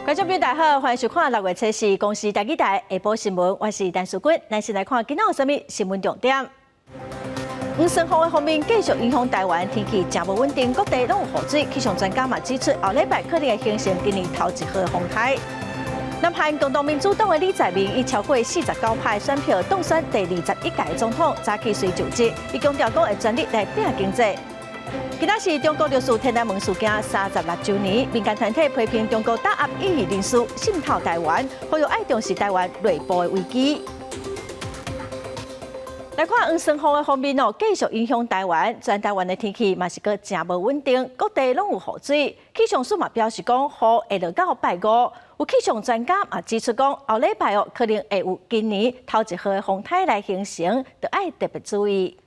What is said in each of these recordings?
觀眾朋友大家好，歡迎收看6月初四公視台語台下晡新聞，我是陳淑君。咱先來看今仔有啥物新聞重點。黃霜雨的鋒面繼續影響台灣，天氣誠無穩定，各地攏有雨水。氣象專家嘛指出，後禮拜可能會形成今年頭一號的風颱。南韓共同民主黨的李在明以超過49%選票當選第21屆總統，早起隨就職，伊強調講會全力來拼經濟。今仔是中國六四天安門事件36週年，民間團體批評中國打壓異議人士，滲透台灣，呼籲愛重視台灣內部的危機。來看黃霜雨的鋒面哦，繼續影響台灣，全台灣的天氣嘛是閣誠無穩定，各地攏有雨水。氣象署嘛表示講，雨會落到拜五。有氣象專家嘛指出講，後禮拜哦可能會有今年頭一號的風颱來形成，著愛特別注意。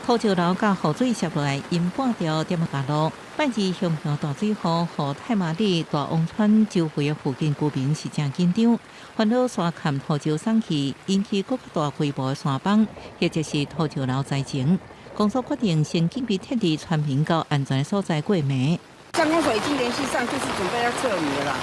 土石流佮雨水瀉落來，淹半條店仔路。拜二熊熊大水雨，予太麻里大王村周圍的附近居民是誠緊張，煩惱山崁土石鬆去，引起閣較大規模的山崩，或者是土石流災情。公所決定先緊急撤離村民到安全所在過暝。鄉公所已經聯繫上，就是準備要撤離了啦。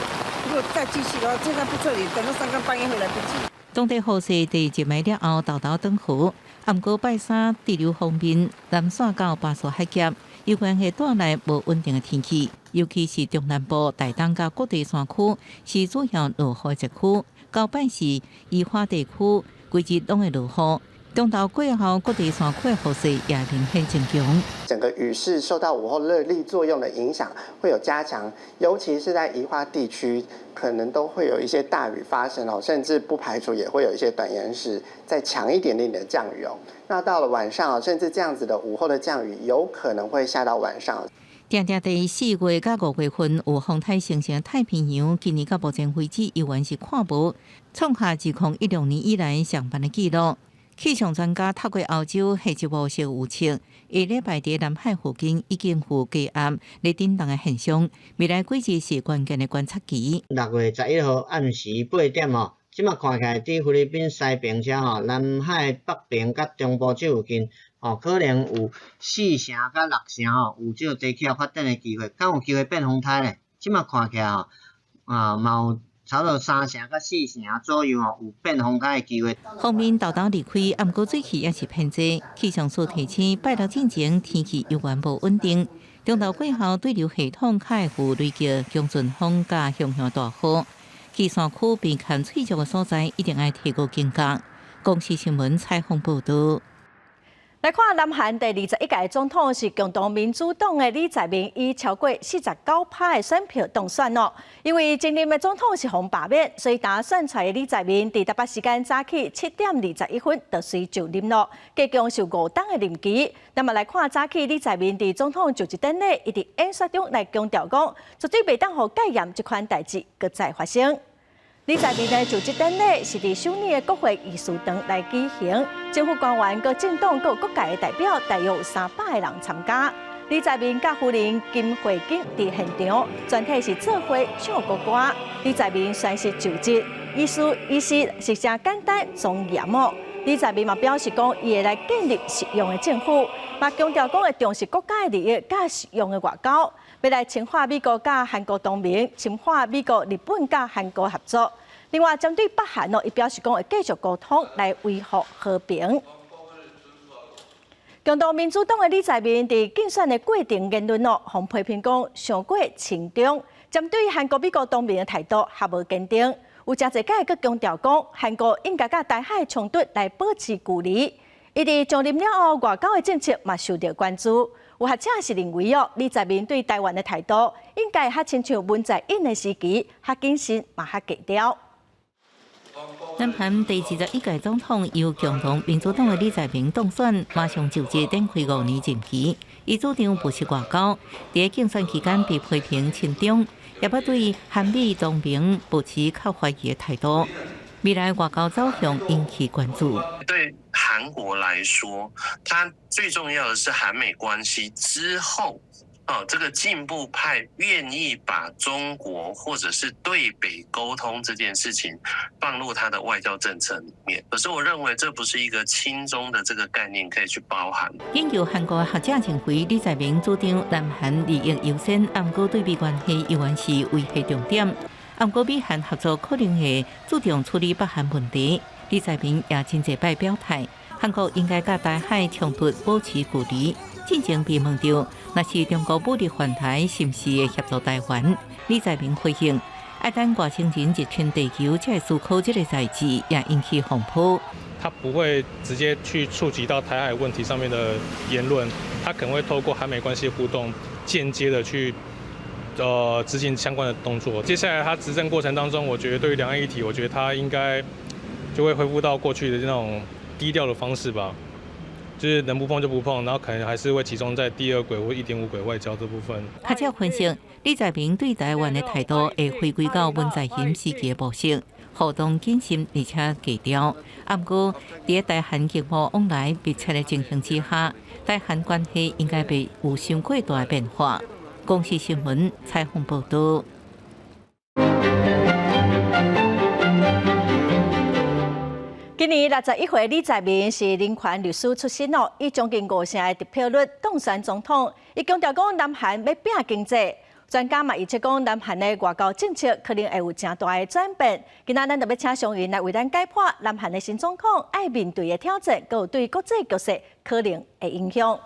如果再繼續的話，現在不撤離，等到三更半夜會來不及。當地雨勢佇入暝了後，沓沓轉雨。毋過拜三對流鋒面南徙到巴士海峽，猶原會帶來無穩定的天氣，尤其是中南部台東佮各地山區是主要落雨的區。到拜四，宜花地區規日攏會落雨。中晝過後，各地山區的雨勢也明顯增強。整個雨勢受到午後熱力作用的影響，會有加強，尤其是在宜花地區，可能都會有一些大雨發生哦，甚至不排除也會有一些短延時再強一點點的降雨哦。那到了晚上啊，甚至這樣子的午後的降雨，有可能會下到晚上。定定佇4月佮5月份有風颱形成太平洋，今年到目前為止猶原是看無，創下2016年以來上慢的紀錄。氣象專家透過歐洲夏季模式預測，下禮拜佇南海附近已經有低壓咧振動的現象，未來幾日是關鍵的觀察期。6月11號暗時8點吼，這馬看起來佇菲律賓西邊遮吼，南海北邊佮中部這附近吼，可能有4成佮6成吼，有這個低氣壓發展的機會，敢有機會變風颱咧？這馬看起來吼，啊，嘛有差不多3成佮4成左右吼，有變風颱的機會。鋒面沓沓離開，毋過水汽猶是偏濟。氣象署提醒，拜六進前天氣猶原無穩定。中晝過後，對流系統較會有累積強陣風佮熊熊大雨。去山區邊崁脆弱的所在，一定愛提高警覺。公視新聞採訪報導。來看南韓第二十一屆總統是共同民主黨的李在明，以超過49%的選票當選咯。因為前任的總統是予人罷免，所以當選出來的李在明佇台北時間早起7點21分就隨就任咯，計共是5冬的任期。那麼來看早起李在明佇總統就職典禮，伊佇演說中來強調講，絕對袂當予戒嚴這款代誌閣再發生。李在明的就職典禮是佇首爾的國會議事堂來舉行，政府官員、閣政黨、閣各界的代表，大約有300個人參加。李在明佮夫人金惠景佇現場，全體是做伙唱國歌。李在明宣誓就職，意思意思是誠簡單莊嚴哦。李在明嘛表示講，伊會來建立實用的政府，嘛強調講會重視國家的利益佮實用的外交，欲來深化美國佮韓國同盟，深化美國、日本佮韓國合作。另外，針對北韓哦，伊表示講會繼續溝通來維護和平。共同民主黨的李在明佇競選的過程言論哦，予人批評講傷過親中，針對韓國美國同盟的態度較無堅定。有誠濟擺閣強調講，韓國應該佮台海衝突來保持距離。伊佇上任了後，外交的政策嘛受到關注。有學者是認為哦，李在明對台灣的態度應該較親像文在寅的時期，較謹慎嘛較低調。南韓第二十一屆總統由共同民主黨的李在明當選，馬上就職展開5年任期。伊主張務實外交，佇競選期間被批評親中，也捌對韓美同盟保持較懷疑的態度。未來外交走向引起關注。對韓國來說，它最重要的是韓美關係之後，哦，這個進步派願意把中國或者是對北溝通這件事情放入他的外交政策裡面。可是我認為這不是一個親中的這個概念可以去包含。研究韓國學者認為，李在明主張南韓利益優先，毋過對美關係猶原是維繫重點。毋過美韓合作可能會注重處理北韓問題。李在明也真濟擺表態，韓國應該佮台海衝突保持距離。進前被問著，若是中國武力犯台，是毋是會協助台灣？李在明回應：愛等外星人入侵地球，才會思考這个代誌，也引起風波。他不會直接去觸及到台海問題上面的言論，他可能會透過韓美關係互動，間接的去執行相關的動作。接下來他執政過程當中，我覺得對於兩岸議題，我覺得他應該就會恢復到過去的那種低調的方式吧。就是能不碰就不碰，然後可能還是會集中在第二軌或1.5軌外交這部分。學者分析，李在明對台灣的態度會回歸到文在寅時期的模式，互動謹慎而且低調。毋過，佇台韓經貿往來密切的情形之下，台韓關係應該袂有傷過大的變化。公視新聞採訪報導。今年61歲李在明是人權律師出身哦，以將近5成的得票率當選總統。伊強調講，南韓欲拼經濟，專家嘛預測講，南韓的外交政策可能會有誠大的轉變。今仔咱就欲請松筠來為咱解剖南韓的新總統愛面對的挑戰，閣有對國際局勢可能的影響。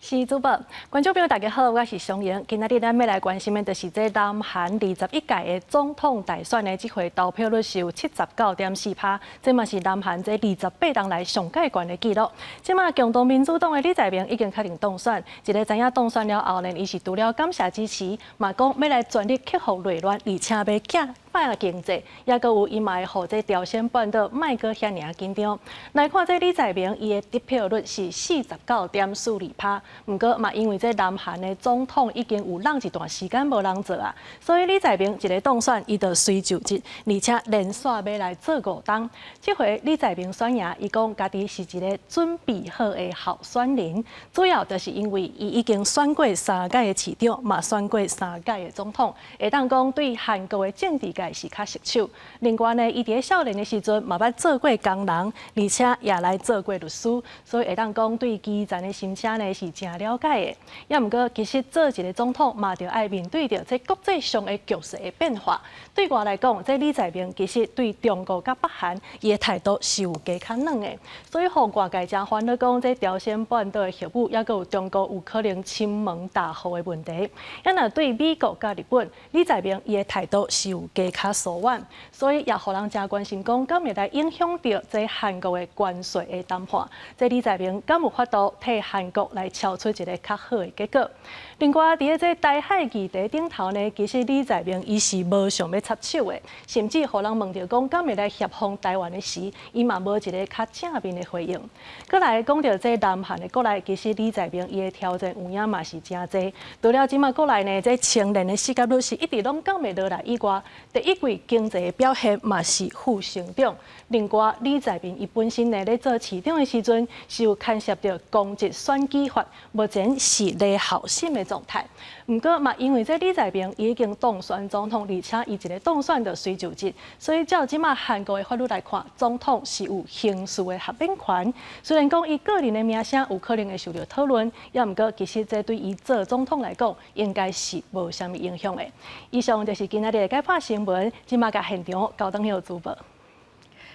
是主播，觀眾朋友大家好，我是松瑩。今仔日咱欲來關心的，就是這南韓21屆的總統大選的這回投票率是有79.4%，這嘛是南韓這28年來上蓋懸的紀錄。這馬共同民主黨的李在明已經確定當選，一个知影當選了後呢，伊是除了感謝支持，嘛講欲來全力克服內亂，而且欲拼經濟，抑閣有伊嘛會予這朝鮮半島莫閣遐爾緊張。來看這李在明，伊的得票率是49.42%。毋過嘛，因為這南韓的總統已經有攏一段時間無人做啊，所以李在明一个當選，伊就隨就職，而且連續欲來做五冬。這回李在明選贏，伊講家己是一个準備好的候選人，主要就是因為伊已經選過三屆的市長，嘛選過三屆的總統，會當講對韓國的政治界是較熟手。另外呢，伊佇咧少年的時陣嘛捌做過工人，而且也來做過律師，所以會當講對基層的心聲呢是誠了解的。也毋過，其實做一个總統嘛，著愛面對著這國際上的局勢的變化。對外來講，這李在明其實對中國佮北韓伊的態度是有加較軟的，所以予外界誠煩惱講，這朝鮮半島的核武，抑閣有中國有可能侵門踏戶的問題。啊若對美國佮日本，李在明伊的態度是有加較疏遠，所以也予人誠關心講，敢會來影響著這韓國的關稅的談判？這李在明敢有法度替韓國來敲出一个較好的結果？另外，佇咧這台海議題頂頭呢，其實李在明伊是無想欲插手的，甚至予人問著講，敢會來協防台灣的時，伊嘛無一个較正面的回應。閣來講著這南韓的國內，其實李在明伊的挑戰有影嘛是誠濟。除了這馬國內呢，這青年的失業率是一直攏降袂落來以外，第一季經濟的表現嘛是負成長。另外，李在明伊本身呢，咧做市長的時陣，是有牽涉著公職選舉法，目前是咧候審的狀態。毋過嘛，因為這李在明已經當選總統，而且伊一个當選就隨就職，所以照這馬韓國的法律來看，總統是有刑事的豁免權。雖然講伊個人的名聲有可能會受著討論，也毋過其實這對伊做總統來講，應該是無啥物影響的。以上就是今仔日的解剖新聞，這馬共現場交轉予主播。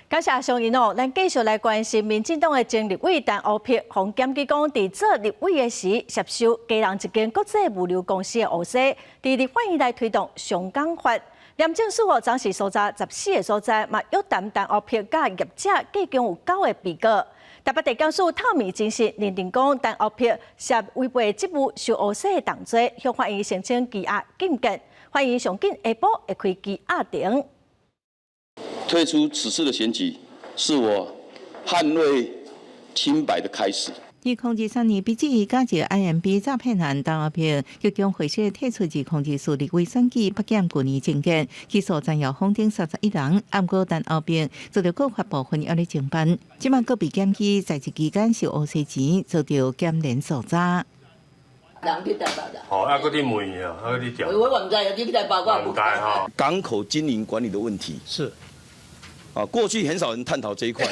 感謝松筠哦，咱繼續來關心民進黨的前立委陳歐珀，予檢舉講，佇做立委的時，接受基隆一間國際物流公司的烏紗，佇立法院來推動雙港法。廉政署哦，昨時搜查14個所在，嘛約談陳歐珀佮業者，計共有九个被告。台北地檢署透明證實認定講，陳歐珀涉違背職務受烏紗的動作，向法院申請羈押禁見，法院上緊下晡會開羈押庭。退出此次的選舉，是我捍衛清白的開始。2023年筆記加一 IMB 詐騙案，陳歐珀激將會說退出2024立委選舉，北檢舊年終結，起訴陳耀峰等31人，毋過陳歐珀遭著告發部分猶咧偵辦，這馬閣被檢舉在職期間受烏紗錢，遭著檢聯搜查。人去台北啦。哦，啊，閣你問啊，啊，你調。我毋知啊，你去台北我毋知。港口經營管理的問題是，啊，過去很少人探討這一塊，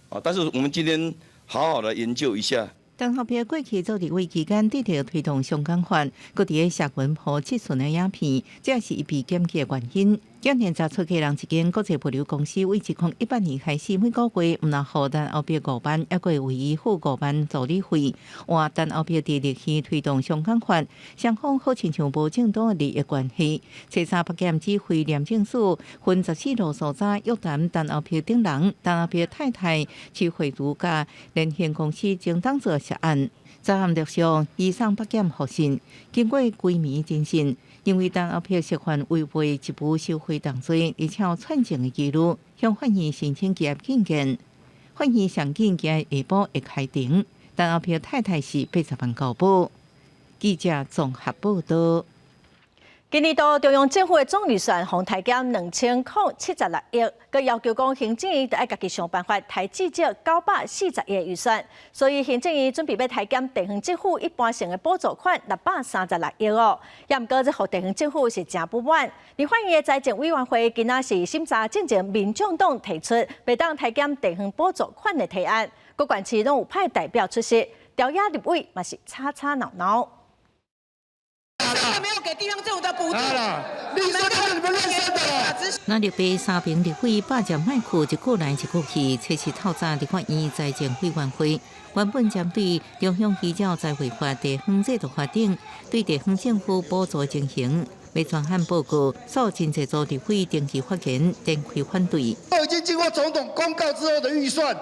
啊，但是我們今天好好的研究一下。鄧小平過去做立委期間，積極推動雙港法，閣佇咧社群 po 質詢的影片，這是伊被檢舉的原因。檢驗查出客人一間國際物流公司，為2018年開始每個月毋但予陳歐珀5萬，猶閣為伊付5萬助理費。換陳歐珀佇立院推動雙港法，雙方好親像無正當的利益關係。初三北檢指揮廉政署分14路搜查約談陳歐珀等人，陳歐珀太太徐慧如佮聯興公司前董事涉案。昨暗陸續移送北檢複訊，經過規暝偵訊，認為陳歐珀涉犯違背職務收賄動罪，而且有串證的記錄，向法院申請羈押禁見。法院上緊今下晡會開庭，陳歐珀太太是80萬交保。記者綜合報道。今年度中央政府的總預算予刣減2076億，閣要求講行政院著愛家己想辦法刣至少940億的預算，所以行政院準備欲刣減地方政府一般性的補助款636億哦。也毋過這予地方政府是誠不滿。立法院的財政委員會今仔是審查進前民眾黨提出袂當刣減地方補助款的提案，各縣市攏有派代表出席，朝野立委嘛是吵吵鬧鬧。沒有給地方政府的補助。你說這你們認真的。那立白三名立委霸佔麥克，一句來一句去，測試透早立法院財政委員會，原本針對中央依照財會法地方制度法定對地方政府補助情形，欲專案報告，所有真濟組立委登記發言，展開反對。都已經經過總統公告之後的預算，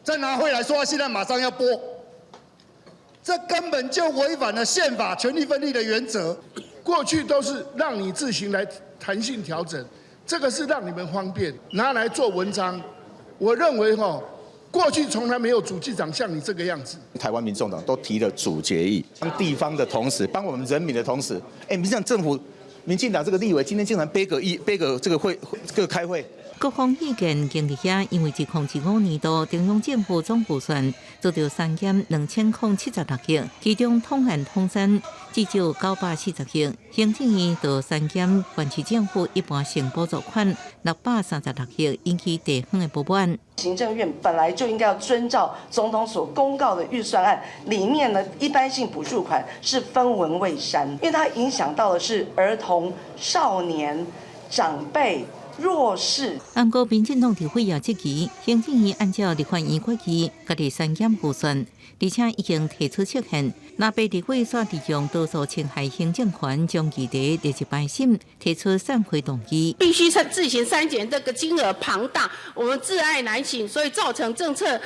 再拿回來說，現在馬上要撥。這根本就違反了憲法權力分立的原則。過去都是讓你自行來彈性調整，這個是讓你們方便拿來做文章。我認為哈，過去從來沒有主計長像你這個樣子。台灣民眾黨都提了主決議，幫地方的同時，幫我們人民的同時，哎，民進黨政府、民進黨這個立委今天竟然杯葛一杯葛這個會這個開會。各方意見經歷遐，因為2025年度中央政府總預算做著刪減2076億，其中統案統三至少940億，行政院就刪減縣市政府一般性補助款636億，引起地方的不滿。行政院本來就應該要遵照總統所公告的預算案裡面呢，一般性補助款是分文未刪，因為它影響到的是兒童、少年、長輩。弱勢。毋過民進黨立委也質疑，行政院按照立法院決議，家己刪減預算，而且已經提出釋憲，若被立委煞利用多數侵害行政權，將議題列入排審，提出散會動議。必須自行刪減這個金額龐大，我們窒礙難行，所以造成政策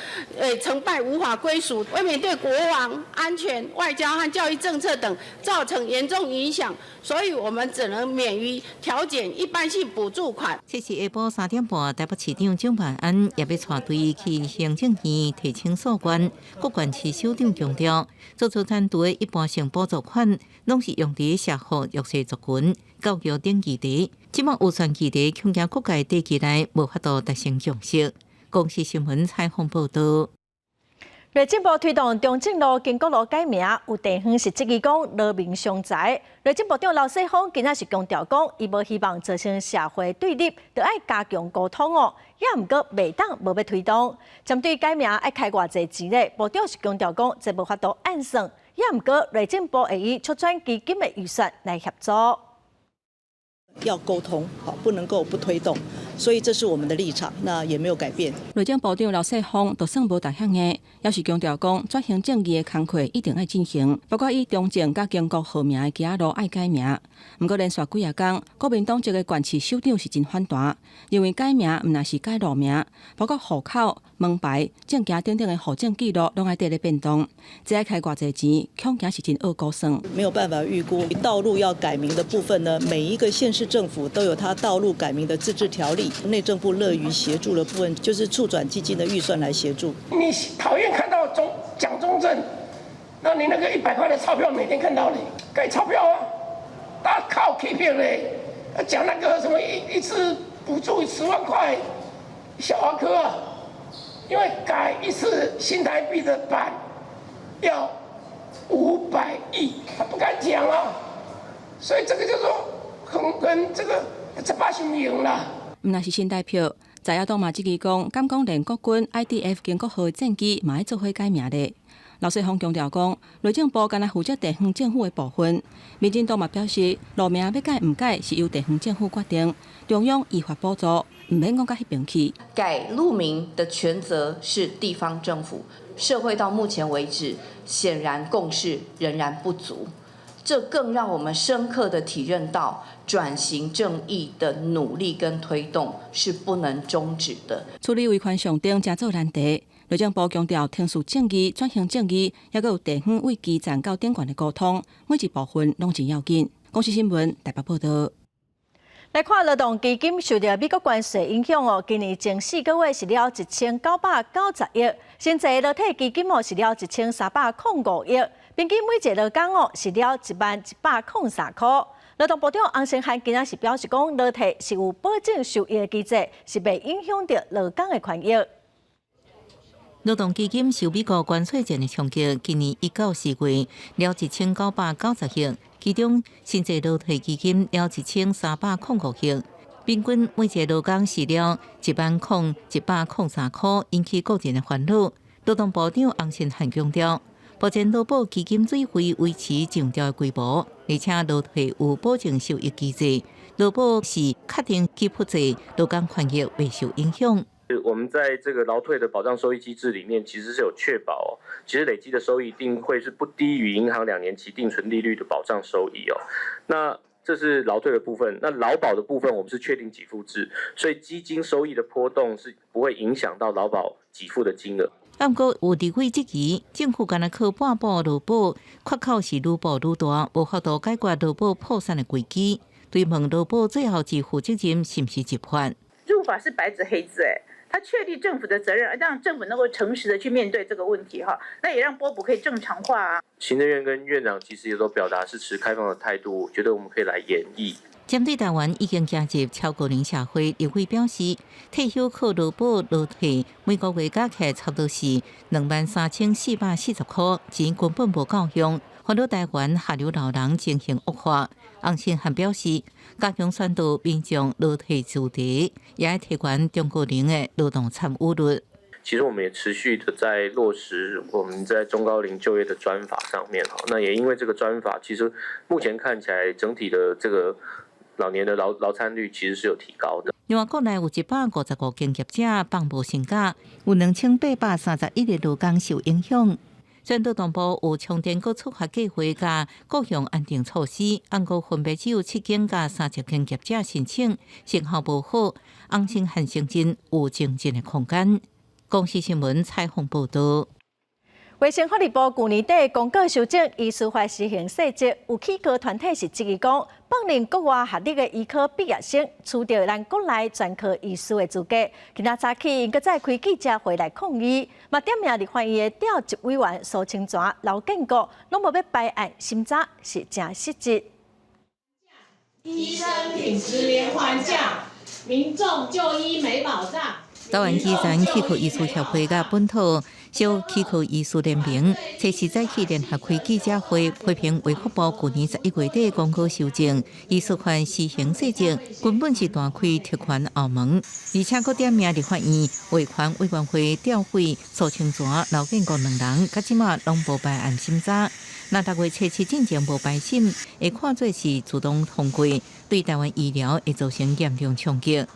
成敗無法歸屬，為免對國防安全、外交和教育政策等造成嚴重影響，所以我們只能免於調減一般性補助款。這是下晡3點半，台北市長蔣萬安也欲帶隊去行政院提請訴願。各縣市首長強調，做出單獨的一般性補助款，攏是用佇社福弱勢族群、教育等議題。這馬預算議題恐驚各界短期內無法度達成共識。公視新聞採訪報道。內政部推動中正路、經國路改名，有地方是質疑講勞民傷財。內政部長劉世鋒今仔是強調講，伊無希望造成社會對立，著愛加強溝通哦。也毋過袂當無欲推動。針對改名愛開偌濟錢咧，部長是強調講，這無法度按算。也毋過內政部會以促轉基金的預算來協助。要溝通，好，不能夠不推動，所以這是我們的立場，那也沒有改變。內政部長劉世鋒就算無逐項硬，也是強調講轉型正義的工課一定愛進行，包括以中正佮經國號名的街仔路愛改名。毋過連續幾仔工，國民黨籍的縣市首長是真反彈，認為改名毋但是改路名，包括戶口、門牌、證件等等的戶政記錄攏愛綴咧變動，這愛開偌濟錢，恐驚是真惡估算。沒有辦法預估道路要改名的部分呢，每一個縣市政府都有它道路改名的自治條例，內政部樂於協助的部分，就是促轉基金的預算來協助。你討厭看到中蔣中正，那你那個100塊的鈔票每天看到你改鈔票啊，大家靠欺騙嘞，講那個什麼一次補助10萬塊，小兒科啊，因為改一次新台幣的版要500億，他不敢講啊，所以這個叫做很跟這個這把是贏啦。毋但是新代票，在野黨嘛質疑講，敢講連國軍 IDF 經國號的戰機嘛愛做伙改名咧。劉世鋒強調講，內政部干焦負責地方政府的部分。民進黨嘛表示，路名欲改毋改是由地方政府決定，中央依法補助，毋免講到彼邊去。改路名的權責是地方政府，社會到目前為止顯然共識仍然不足，這更讓我們深刻的體認到轉型正義的努力跟推動是不能終止的。處理維權上頂誠做難題。內政部強調，程序正義、轉型正義，抑閣有地方對基層到頂懸的溝通，每一部分攏真要緊。公視新聞台北報道。來看勞動基金受著美國關稅影響哦，今年前4個月是了1990億，新濟勞退基金哦是了1305億，平均每一個勞工哦是了10,103塊。勞動部長洪申翰今仔是表示講，勞退是有保證收益的機制，是袂影響著勞工的權益。勞動基金受美國關稅戰的衝擊，今年1到4月了1990億，其中新濟勞退基金了1305億，平均每一個勞工是了10,103塊，引起個人的煩惱。勞動部長洪申翰強調，目前勞保基金水費維持上調的規模，而且勞退有保證收益機制，勞保是確定給付制，勞工權益袂受影響。我們在這個勞退的保障收益機制裡面，其實是有確保，其實累積的收益一定會是不低於銀行2年期定存利率的保障收益哦。那這是勞退的部分，那勞保的部分，我們是確定給付制，所以基金收益的波動是不會影響到勞保給付的金額。毋過有立委質疑，政府干焦靠半補勞保，缺口是愈補愈大，無法度解決勞保破產的危機。追問勞保最後支付責任是毋是入法？入法是白紙黑字，誒。他確立政府的責任，讓政府能夠誠實的去面對這個問題哈，那也讓撥補可以正常化啊。行政院跟院長其實也都表達是持開放的態度，覺得我們可以來研議。針對台灣已經加入超高齡社會，立委表示，退休靠勞保勞退，每個月加起來差不多是23,440塊，錢根本無夠用，煩惱台灣下流老人情形惡化。洪申翰表示，加強宣導民眾勞退主題，也愛提懸中高齡的勞動參與率。其實我們也持續的在落實我們在中高齡就業的專法上面哈，那也因為這個專法，其實目前看起來整體的這個老年的勞參率其實是有提高的。另外，國內有155間業者放無薪假，有2831個勞工受影響。雖然勞動部有重電閣觸發計劃佮各項安定措施，毋過分別只有7間佮30間業者申請，成效無好，洪申翰承認有精進的空間。公視新聞採訪報道。衛生福利部舊年底公告修正醫師法施行細則，有齒科團體是質疑講，放任國外學歷的醫科畢業生取得咱國內專科醫師的資格。今仔早起，𪜶閣再開記者會來抗議，嘛點名立法院的調集委員蘇清泉、劉建國，攏無欲排案審查，是誠失職。醫生品質連環降，民眾就醫沒保障。台灣基層齒科醫師協會佮本土小齒科醫師聯盟，這時早起聯合開記者會，批評衛福部舊年11月底公告修正醫師法施行細則，根本是大開特權後門，而且閣點名立法院衛權委員會調委蘇清泉、劉建國兩人，到這馬攏無排案審查。若6月27進前無排審，會看做是自動通過，對台灣醫療會造成嚴重衝擊。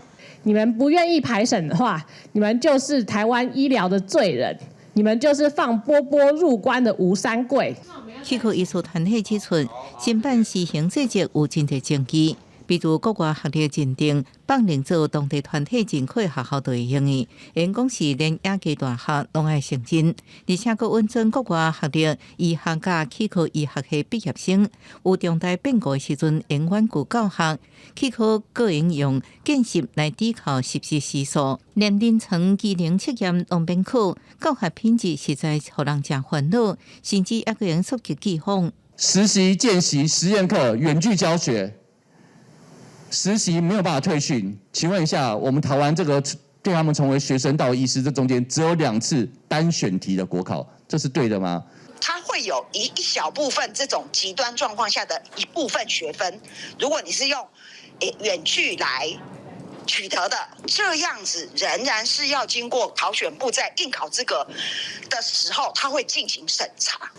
你們不願意排審的話，你們就是台灣醫療的罪人，你們就是放波波入關的吳三桂。齒科醫師團體指出，新版施行細則有真濟爭議，比如國外學歷認定，放任做當地團體認可學校就會用的，𪜶講是連野雞大學攏愛承認，而且閣允准國外學歷醫學佮齒科醫學系畢業生，有重大變故的時陣，會遠距教學，齒科閣會用見習來抵扣實習時數，連臨床技能測驗攏免考，教學品質實在予人誠煩惱，甚至猶閣會觸及紀法。實習、見習、實驗課、遠距教學。實習沒有辦法退訓，請問一下，我們台灣這個對他們成為學生到醫師這中間只有兩次單選題的國考，這是對的嗎？他會會有一小部分這種極端狀況下的一部分學分，如果你是用遠距來取得的，這樣子仍然是要經過考選部在應考資格的時候，他會進行審查。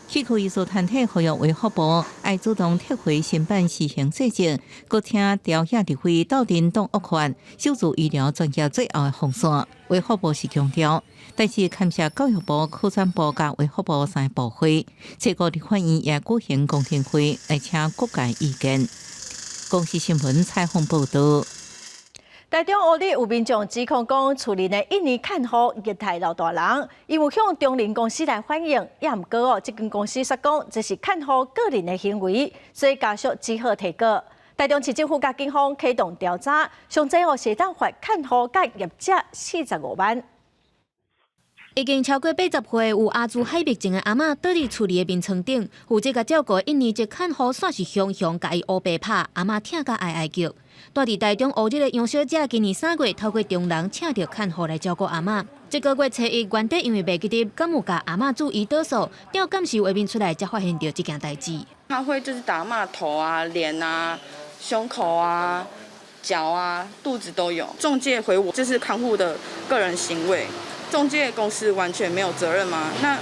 齒科醫師團體呼籲衛福部愛主動撤回新版施行細則，閣請朝野立委鬥陣擋惡法，守住醫療專業最後的防線。衛福部是強調，但是感謝教育部、考選部佮衛福部三個部會，這個立法院也舉行公聽會來請各界意見。公視新聞採訪報道。台中烏日有民眾指控講，厝內的印尼看護虐待老大人，伊有向中輪公司來反映，也毋過哦，這間公司說講這是看護個人的行為，所以家屬只好提告。台中市政府佮警方啟動調查，上濟哦會當罰看護佮業者45萬。已經超過80歲有阿茲海默症的阿嬤，倒佇厝裡的眠床頂，負責共照顧印尼籍看護，煞是雄雄共伊烏白拍，阿嬤疼甲哀哀叫。住佇台中烏日的楊小姐，今年3月透過中人請著看護來照顧阿嬤。這個月初一，原底因為袂記得，敢有共阿嬤注胰島素，調監視畫面出來，才發現著這件代誌。他會就是打阿嬤頭啊、臉啊、胸口啊、腳啊、肚子都有。仲介回我，這是看護的個人行為。仲介公司完全沒有責任嗎？那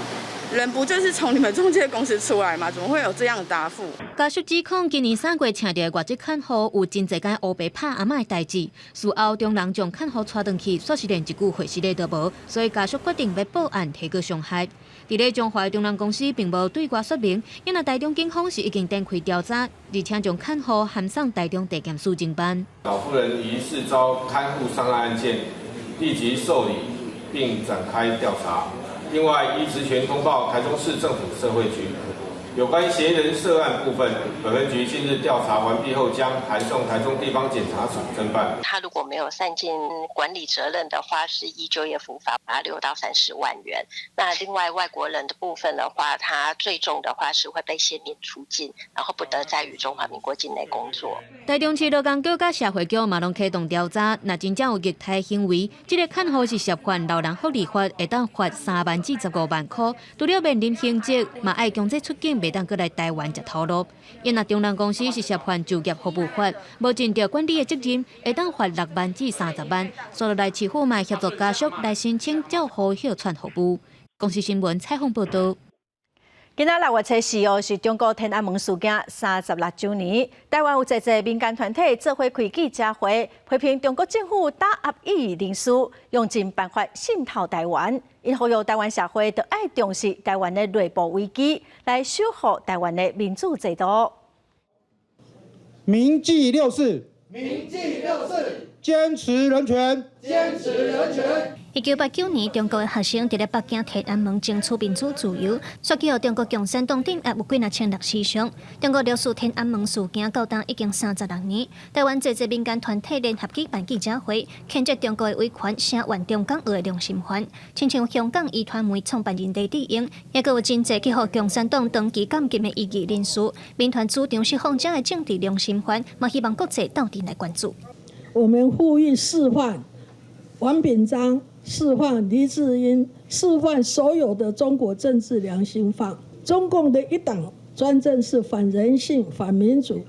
人不就是從你們仲介公司出來嗎？怎麼會有這樣的答覆？家屬指控今年3月請著外籍看護有真濟間烏白拍阿嬤的代誌，事後中人將看護帶轉去，煞是連一句解釋都無，所以家屬決定欲報案提告傷害。佇咧彰化中人公司並無對外說明，因為台中警方是已經展開調查，而且將看護函送台中地檢署偵辦。老婦人疑似遭看護傷害案件，立即受理並展開調查。另外，依職權通報台中市政府社會局，有關嫌疑人涉案部分，本分局近日調查完畢後，將函送台中地方檢察署偵辦。他如果沒有善盡管理責任的話，是依就業服務法罰6到30萬元。那另外外國人的部分的話，他最重的話是會被限令出境，然後不得再於中華民國境內工作。台中市勞工局佮社會局嘛攏啟動調查，若真正有虐待行為，這個看護是涉犯老人福利法，會當罰3萬至15萬塊。除了面臨刑責，嘛愛強制出境，袂當閣來台灣食頭路。因若中人公司是涉犯就業服務法，無盡著管理的責任，會當罰6萬至30萬。所以來市府嘛協助家屬來申請照護歇喘服務。公視新聞採訪報道。今仔6月初四號是中國天安門事件36週年，台灣有濟濟民間團體做伙開記者會，批評中國政府打壓異議人士，用盡辦法滲透台灣。𪜶呼籲台灣社會著愛重視台灣的內部危機，來守護台灣的民主制度。銘記六四，銘記六四，堅持人權，堅持人權。1989年，中國的學生佇咧北京天安門爭取民主自由，煞去予中國共產黨鎮壓有幾若千人死傷。中國六四天安門事件到今已經36年，台灣濟濟民間團體聯合舉辦記者會，譴責中國的威權，聲援中港澳的良心犯。親像香港壹傳媒創辦人黎智英，也閣有真濟去予共產黨長期監禁的異議人士。民團主張釋放這的政治良心犯，嘛希望國際鬥陣來關注。我們呼籲釋放王炳章。釋放黎智英，釋放所有的中國政治良心犯。中共的一黨專政是反人性、反民主，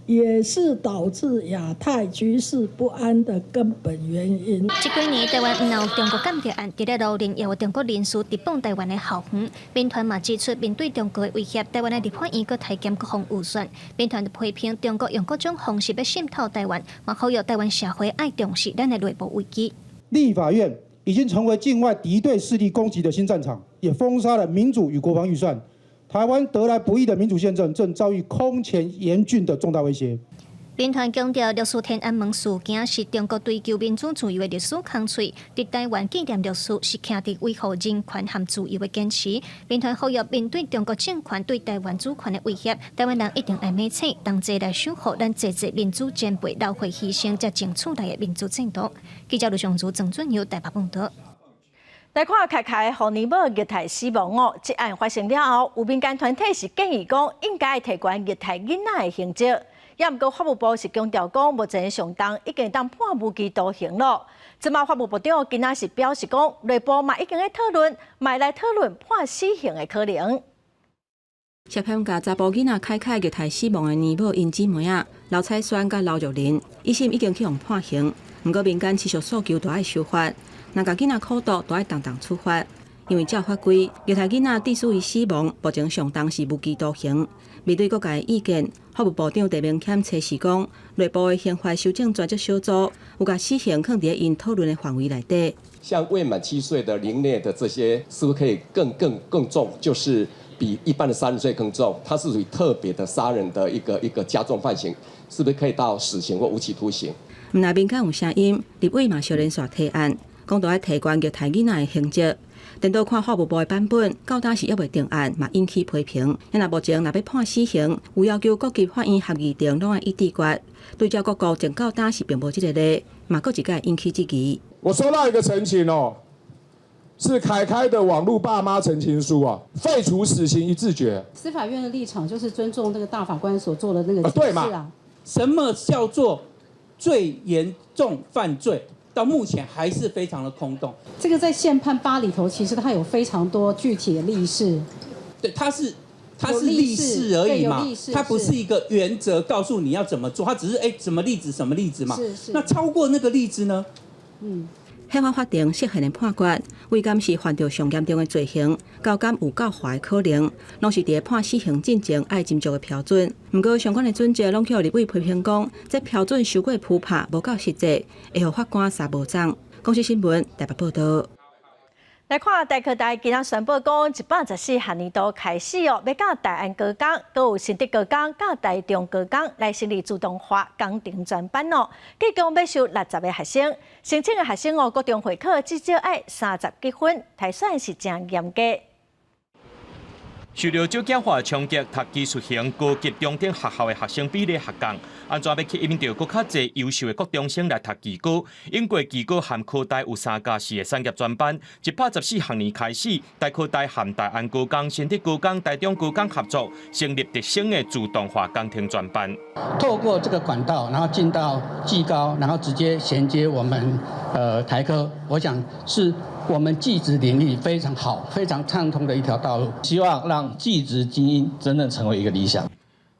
也是導致亞太局勢不安的根本原因。這幾年，台灣毋但有中國間諜案，佇咧羅林也有中國人士佇放台灣的校園。民團嘛指出，面對中國的威脅，台灣的立法院閣提檢國防預算。民團就批評中國用各種方式欲滲透台灣，嘛呼籲台灣社會愛重視咱的內部危機。立法院已經成為境外敵對勢力攻擊的新戰場，也封殺了民主與國防預算。台灣得來不易的民主憲政正遭遇空前嚴峻的重大威脅。民團強調，六四天安門事件是中國追求民主自由的歷史空喙，佇台灣紀念六四是徛佇維護人權和自由的堅持。民團呼籲面對中國政權對台灣主權的威脅，台灣人一定愛明醒，同齊來守護咱濟濟民主前輩流血犧牲才爭取來的民主制度。記者盧尚如、鄭俊友台北報道。來看開開予尼母虐待死亡哦，這案發生了後，有民間團體是建議講應該提懸虐待囡仔的刑責，也毋過法務部是強調講，目前上重已經當判無期徒刑咯。這馬法務部長今仔是表示講，內部嘛已經咧討論，嘛來討論判死刑的可能。涉嫌共查埔囡仔凱凱虐待死亡的奶母𪜶姊妹仔劉彩萱佮劉若琳，一審已經去予判刑。毋過民間持續訴求，著愛修法，若共囡仔苦毒，著愛重重處罰。因為照法規，虐待囡仔致使伊死亡，目前上重是無期徒刑。面對各界意見，法務部長陳明謙測試講，內部的刑法修正專責小組有共死刑囥佇𪜶討論的範圍內底。像未滿7歲的凌虐的這些，是不是可以更更更重？就是比一般的殺人罪更重，它是屬於特別的殺人的一個加重犯行，是不是可以到死刑或無期徒刑？毋但民間有聲音，立委嘛相連續提案，講著愛提懸虐待囡仔的刑責。顛倒看法務部的版本，到今是猶未定案，嘛引起批評。若目前若欲判死刑，有要求各級法院合議庭攏愛一致決。對照各國，前到今是並無這個例，嘛閣一擺引起質疑。我收到一個陳情哦，是凱凱的網路爸媽陳情書啊，廢除死刑一致決。司法院的立場就是尊重那個大法官所做的那個解釋啊。什麼叫做最嚴重犯罪？到目前還是非常的空洞。這個在憲判八裡頭，其實它有非常多具體的例示。對，它是例示而已嘛，它不是一個原則，告訴你要怎麼做，它只是哎，什麼例子什麼例子嘛。是是。那超過那個例子呢？嗯。憲法法庭釋憲的判決，違監是犯著上嚴重的罪行，交監有較懸的可能，攏是佇判死刑進前愛斟酌的標準。毋過相關的準則攏予立委批評講，這標準傷過浮誇，無夠實際，會予法官捎無鬃。公視新聞台北報導。來看台科大今仔宣布講，114學年度開始哦，欲佮大安高工、閣有新竹高工、佮台中高工來成立自動化工程專班哦。計共欲收60個學生，申請的學生哦，國中會考至少愛30幾分，篩選是誠嚴格。受著少子化衝擊，讀技術型高級中等學校的學生比例下降，按怎欲吸引著閣較濟優秀的國中生來讀技高？英國技高和科大有三加四个產業專班，114學年開始，台科大和大安高工、新竹高工、台中高工合作，成立特色的自動化工程專班。透過這個管道，然後進到技高，然後直接銜接我們台科，我想是我們技職領域非常好、非常暢通的一條道路。希望讓技職精英真正成為一個理想。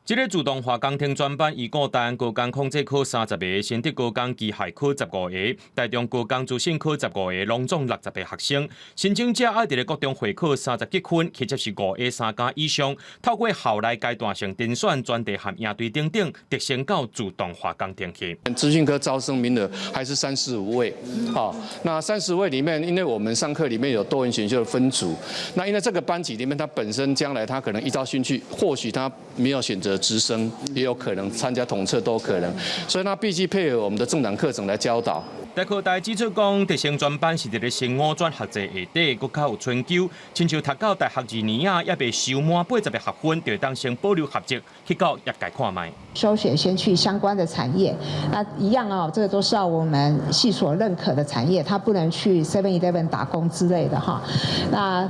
這个自動化工程專班，預估大安高工控制科30個，新竹高工機械科15個，台中高工資訊科15個，攏總60個學生。申請者愛佇咧國中會考30幾分，或者是5A 3加以上，透過校內階段性甄選、專題和營隊等等，直升到自動化工程系。資訊科招生名額還是35位，好，那30位裡面，因為我們上課裡面有多元選修的分組，那因為這個班級裡面，他本身將來他可能依照興趣，或許他沒有選擇直升，也有可能參加統測都可能，所以他必須配合我們的正常課程來教導。台科大指出講，特升專班是佇咧新五專學制下底，閣較有春秋，親像讀到大學二年仔，猶未修滿80個學分，就會當先保留學籍去到業界看覓。休學先去相關的產業，那一樣哦，這個都是要我們系所認可的產業，他不能去 Seven Eleven 打工之類的哈。那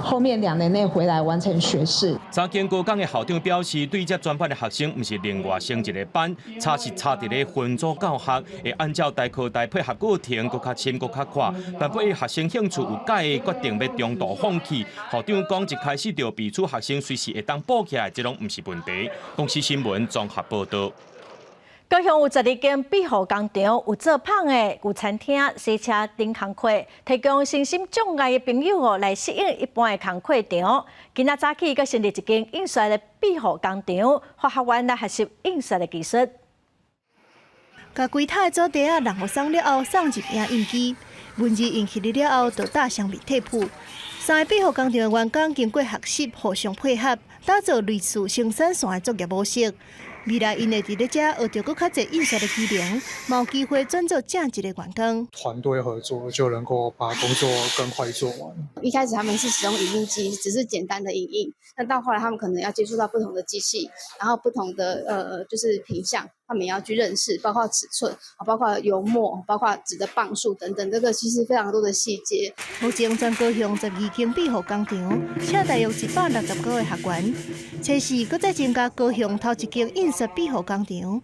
後面2年內回來完成學士。三間高工的校長表示，對這專班的學生，毋是另外成一個班，差是差佇咧分組教學，會按照台科大配合過程，閣較深、閣較闊。但對學生興趣有改，決定欲中途放棄。校長講，一開始就備註學生隨時會當補起來，這攏毋是問題。公視新聞綜合報導。高雄有12間庇護工廠，有做麭的，有餐廳、洗車等工課，提供身心障礙的朋友哦來適應一般的工課場。今仔早起閣成立一間印刷的庇護工廠，予學員來學習印刷的技術。共規塔的紙袋仔人予送了後，送入影印機，文字印起了後，就打上立體譜。三个庇護工廠的員工經過學習，互相配合，打造類似生產線的作業模式。未來𪜶會佇咧遮學著閣較濟印刷的技能，嘛有機會轉做正職的員工。團隊合作就能夠把工作更快做完。一開始他們是使用影印機，只是簡單的影印。那到後來他們可能要接觸到不同的機器，然後不同的就是品項，他們也要去認識，包括尺寸，包括油墨，包括紙的磅數等等，這個其實非常多的細節。目前全高雄12間庇護工廠，請大約160多個學員。測試閣再增加高雄頭一間印刷庇護工廠，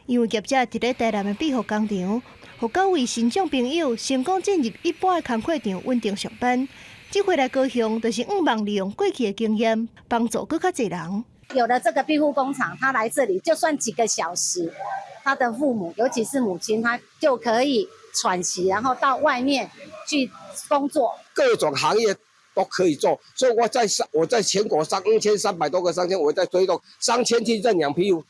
因為業者佇咧台南的庇護工廠，予九位身障朋友成功進入一般的工課場穩定上班。這回來高雄，就是向望利用過去的經驗，幫助閣較濟人。有了這個庇護工廠，他來這裡就算幾個小時，他的父母，尤其是母親，他就可以喘息，然後到外面去工作。各種行業都可以做，所以我在全國3300多個商圈，我在推動商圈去認養庇護，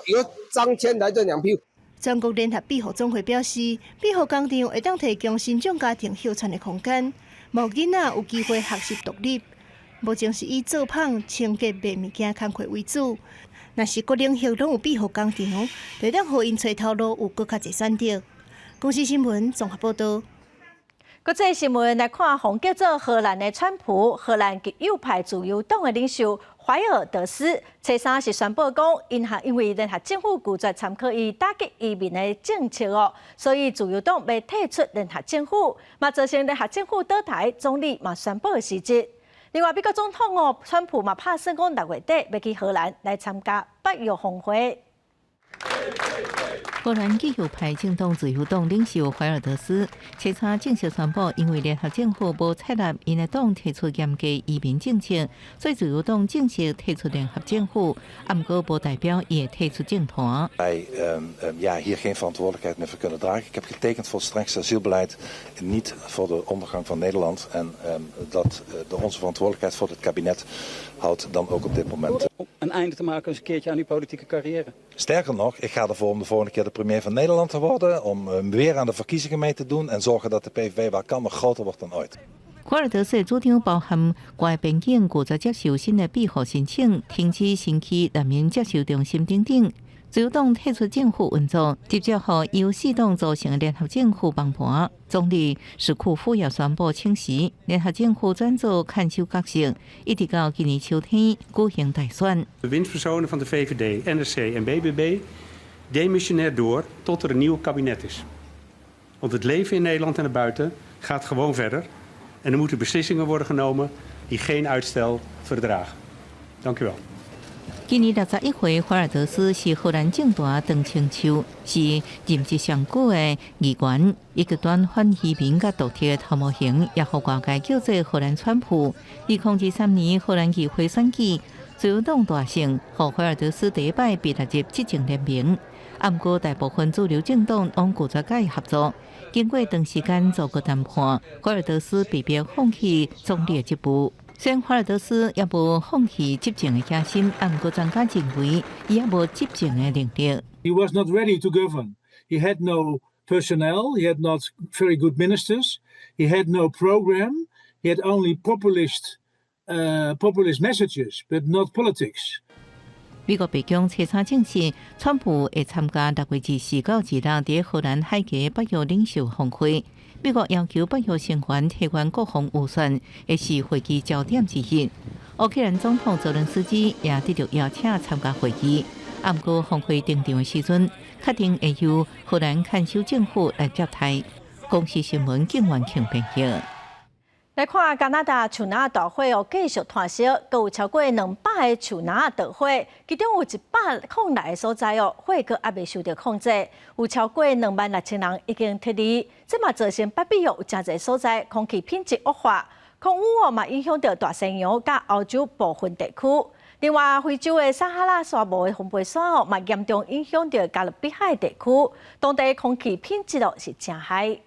由商圈來認養庇護。全國聯合庇護總會表示，庇護工廠會當提供身障家庭歇喘的空間，予囡仔有機會學習獨立。目前是以做紡、清潔、賣物件工課為主。若是各領域攏有庇護工廠，就當予𪜶揣頭路有閣較濟選擇。公視新聞綜合報導。國際新聞來看，予人叫做荷蘭的川普，荷蘭極右派自由黨的領袖懷爾德斯，初三是宣布講，𪜶因為聯合政府拒絕參考伊打擊移民的政策哦，所以自由黨欲退出聯合政府，嘛造成聯合政府倒台，總理嘛宣布辭職。另外，美國總統哦，川普嘛拍算講6月底欲去荷蘭來參加北約峰會。荷蘭極右派政黨自由黨領袖懷爾德斯，初三正式宣布，因為聯合政府無採納𪜶的黨提出嚴格移民政策，所以自由黨正式退出聯合政府。啊，毋過無代表伊會退出政壇。 Wij ja, hier geen verantwoordelijkheid meer voor kunnen dragen. Ik heb getekend voor het strengste asielbeleid, niet voor de ondergang van Nederland. En dat de onze verantwoordelijkheid voor het kabinet houdt dan ook op dit moment. Om een einde te maken eens een keertje aan uw politieke carrière. Sterker nog, ik ga ervoor om de volgende keer de premier van Nederland te worden. Om weer aan de verkiezingen mee te doen en zorgen dat de PVV waar kan nog groter wordt dan ooit. 懷爾德斯的主張包含關邊境拒絕接受新的庇護申請、停止新起難民接收中心等等。自由黨退出政府運作，直接予由四黨組成的聯合政府崩盤。總理史庫夫也宣布請辭，聯合政府轉做看守角色，一直到今年秋天舉行大選。 Bewindspersonen van de VVD, NSC en BBB demissionair door tot er een nieuw kabinet is. Want het leven in Nederland en erbuiten gaat gewoon verder. En er moeten beslissingen worden genomen die geen uitstel verdragen. Dank u wel. 今年61歲，懷爾德斯是荷蘭政壇長青樹，是任職上久的議員。伊極端反移民佮獨特的頭毛型，也予外界叫做荷蘭川普。2023年荷蘭議會選舉，自由黨大勝，予懷爾德斯第一擺被納入執政聯盟。啊，毋過大部分主流政黨攏拒絕佮伊合作。經過長時間逐個談判，懷爾德斯被迫放棄總理的職務。雖然懷爾德斯猶無放棄執政的野心，啊，毋過專家認為伊猶無執政的能力。 He was not ready to govern. He had no personnel. He had not very good ministers. He had no program. He had only populist messages, but not politics. 美國白宮初三證實，川普會參加6月24到26佇荷蘭海牙北約領袖峰會。美國要求北約成員提懸國防預算，會是會議焦點之一。烏克蘭總統澤倫斯基也得到邀請參加會議。啊，毋過峰會登場的時陣，確定會由荷蘭看守政府來接待。公視新聞景元慶編譯。來看加拿大樹林大火哦，繼續湠燒，閣有超過200个樹林著火，其中有106个所在哦，火閣猶未受著控制，有超過26,000人已經撤離，這嘛造成北美有誠濟所在空氣品質惡化，空污哦嘛影響著大西洋佮歐洲部分地區。另外，非洲的撒哈拉沙漠的風暴山哦，嘛嚴重影響著加勒比海地區，當地空氣品質哦是誠歹。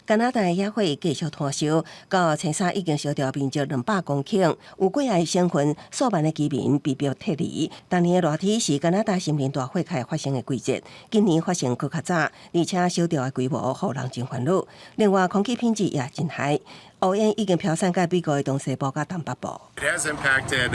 加拿大野火繼續湠燒，到初三已經燒著面積200公頃，有幾个省份數萬个居民被迫撤離。當年的熱天是加拿大森林大火較會發生的季節，今年發生閣較早，而且燒著的規模予人真煩惱。另外，空氣品質也真歹，烏煙已經飄散到美國的東西部佮東北部。 It has impacted,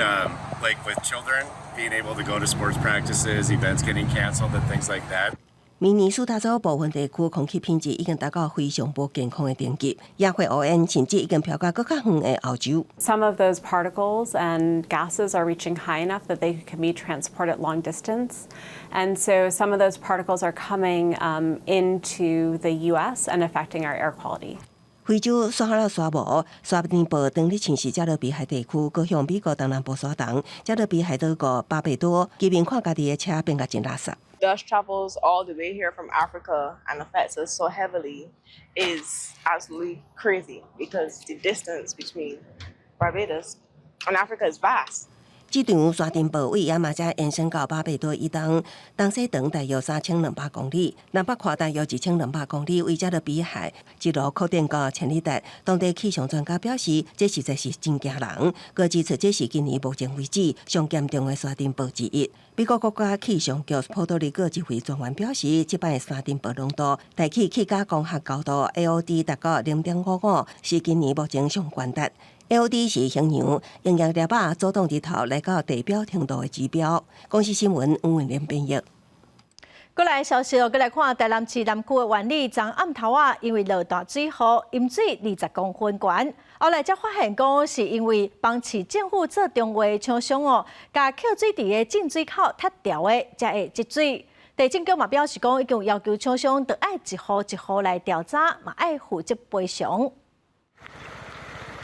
like with children being able to go to sports practices, events getting canceled, and things like that. 明尼蘇達州部分地區空氣品質已經達到非常無健康的等級，野火烏煙甚至已經飄到閣較遠的歐洲。 Some of those particles and gases are reaching high enough that they can be transported long distance. And so some of those particles are coming into the U.S. and affecting our air quality. 非洲撒哈拉沙漠沙塵暴當日侵襲加勒比海地區，閣向美國東南部徙動，加勒比海島國巴貝多居民看家己的車變甲真垃圾。Dust travels all the way here from Africa and affects us so heavily is absolutely crazy because the distance between Barbados and Africa is vast. 這場沙塵暴對牙買加延伸到巴貝多以東，東西長大約3200公里，南北寬大約1200公里，為加勒比海一路擴展到千里達。當地氣象專家表示，這實在是真驚人。閣指出，這是今年目前為止上嚴重的沙塵暴之一。美國國家氣象局波多黎各指揮專員表示，這擺沙塵暴濃度大氣氣壓光學高度 AOD 達到0.55，是今年目前上懸值。AOD 是形容營養粒仔阻擋日頭來到地表程度的指標。公視新聞吳文蓮編譯。過來消息哦，閣來看台南市南區的萬里，昨暗頭仔，因為落大水雨，淹水20公分懸。後來才發現講，是因為幫市政府做重劃廠商哦，共抾水池的進水口拆掉的，才會積水。地政局嘛表示講，已經要求廠商著愛一戶一戶來調查，嘛愛負責賠償。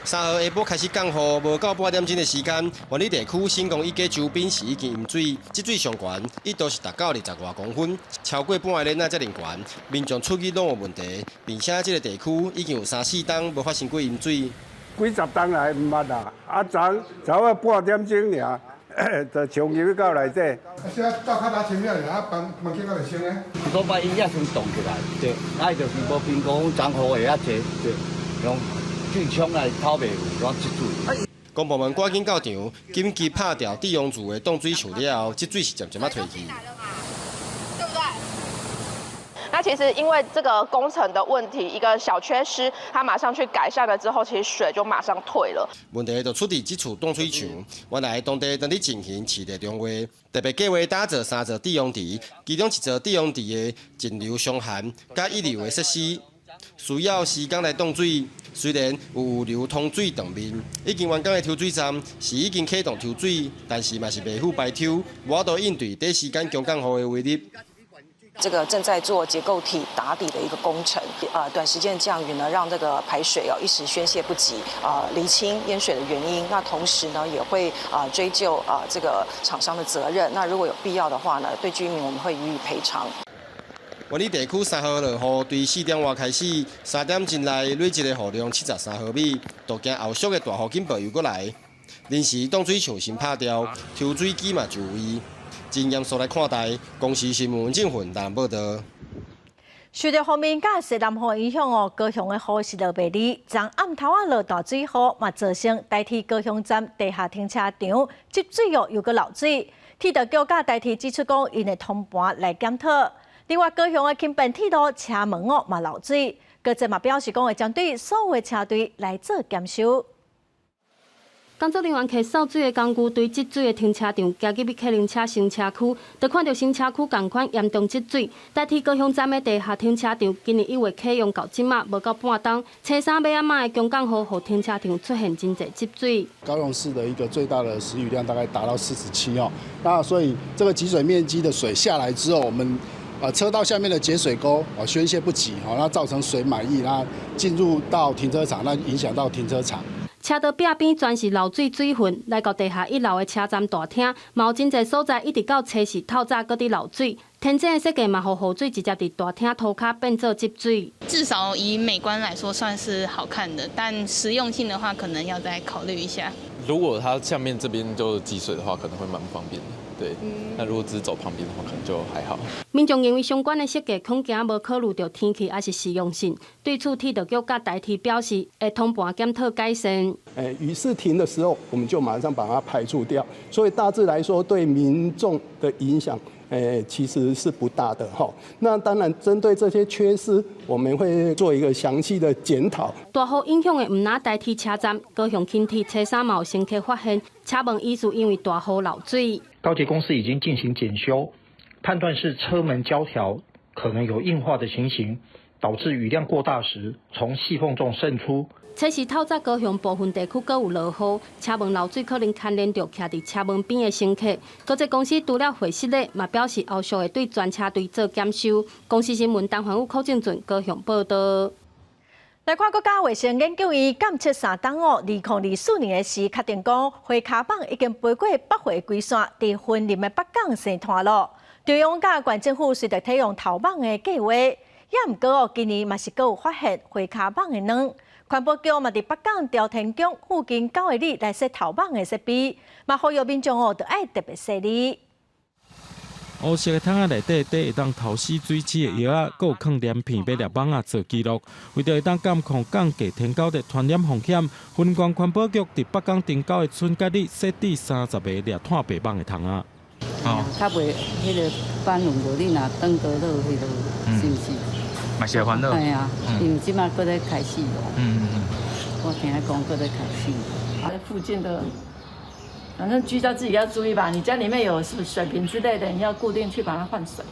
3號下晡開始降雨，無夠半點鐘的時間，萬里地區新光一街周邊是已經淹水，積水上懸一度是達到20外公分，超過半個輪仔遮爾懸，民眾出去攏有問題，並且這個地區已經有三四冬無發生過淹水。幾十冬來毋捌啦，啊，昨早啊半點鐘爾，就衝入去到內底。啊，這到較早清了，啊，房房間敢會清呢？一個擺伊也先動起來，對，啊，就是無評估講雨會遐濟，對，用水槍來透袂去，亂積水。公部門趕緊到場，緊急拍掉帝王厝的擋水牆了後，積水是漸漸仔退去。對不對？那其實因為這個工程的問題，一個小缺失，它馬上去改善了之後，其實水就馬上退了。問題就出佇這處擋水牆，原來當地當咧進行市地重劃，特別計劃打造三座滯洪池，其中一座滯洪池的淨流上限佮一流的設施，需要時間來擋水。雖然有預留通水斷面，已經完工的抽水站是已經啟動抽水，但是嘛是袂赴排抽，無法度應對短時間強降雨的威力。這個正在做結構體打底的一個工程，短時間降雨呢，讓這個排水哦一時宣洩不及，釐清淹水的原因。那同時呢，也會追究這個廠商的責任。那如果有必要的話呢，對居民我們會予以賠償。萬里地區3號落雨，對4點外開始，3點鐘內累積的雨量73毫米，都驚後續的大雨警報又閣來。臨時擋水牆先拍掉，抽水機嘛就位。真嚴肅來看待，公視新聞正雲台南報道。受著鋒面佮西南風影響哦，高雄的雨是落袂離。昨暗頭仔落大水雨，嘛造成台鐵高雄站地下停車場積水哦，又閣漏水。鐵道局佮台鐵指出講，𪜶會通盤來檢討。另外，高雄的輕便鐵路車門哦嘛漏水，高鐵嘛表示講會針對所有的車隊來做檢修。工作人員提掃水的工具對積水的停車場行入去客運車乘車區，就看著乘車區仝款嚴重積水。台鐵高雄站的地下停車場今年1月啟用到這馬無夠半冬，初三欲暗仔的強降雨，予停車場出現真濟積水。高雄市的一個最大的時雨量大概達到47哦，那所以這個集水面積的水下來之後，我們車道下面的節水溝啊宣洩不及，那造成水滿溢，那進入到停車場，那影響到停車場。車道壁邊全是漏水水痕，來到地下一樓的車站大廳，嘛有真濟所在，一直到初四透早閣佇漏水。天井的設計嘛，予雨水直接佇大廳塗跤變做積水。至少以美觀來說，算是好看的，但實用性的話，可能要再考慮一下。如果它下面這邊就積水的話，可能會蠻不方便的。對，那如果只是走旁邊的話，可能就還好。民眾認為相關的設計恐驚無考慮著天氣抑是實用性，對此鐵道局佮台鐵表示會通盤檢討改善。雨勢停的時候，我們就馬上把它排除掉。所以大致來說，對民眾的影響，其實是不大的哈。那當然，針對這些缺失，我們會做一個詳細的檢討。大雨影響的毋但台鐵車站，高雄輕鐵初三嘛有乘客發現車門疑似因為大雨漏水。高鐵公司已經進行檢修，判斷是車門膠條可能有硬化的情形，導致雨量過大時從細縫中滲出。初四透早高雄部分地區閣有落雨，車門漏水可能牽連著徛佇車門邊的乘客。高鐵公司除了會失禮，嘛表示後續會對全車隊做檢修。公視新聞陳環宇、柯正俊高雄報道。來看國家衛生研究院監測三冬哦，2024年的時，確定講灰跤蠓已經飛過北迴歸線，佇雲林的北港生湠囉。中央佮縣政府隨著提用頭蠓的計劃，也毋過哦，今年嘛是閣有發現花跤蠓的卵。環保局嘛佇北港朝天宮附近9里來設頭蠓的設備，嘛呼籲民眾哦，著愛特別細膩。烏色的桶仔內底，底會當投死水鼠的藥仔，閣有囥黏片欲掠蠓仔做記錄。為著會當監控降低天狗的傳染風險，雲林縣環保局佇北港頂九的春節里設置30個掠炭白蠓的桶仔。哦，較袂彼个斑蚊無你若登革熱彼个是毋是？嘛是會煩惱。係啊，因為這馬閣咧開始咯。我聽講閣咧開始。啊，附近的，反正居家自己要注意吧。你家裡面有水瓶之類的，你要固定去把它換水。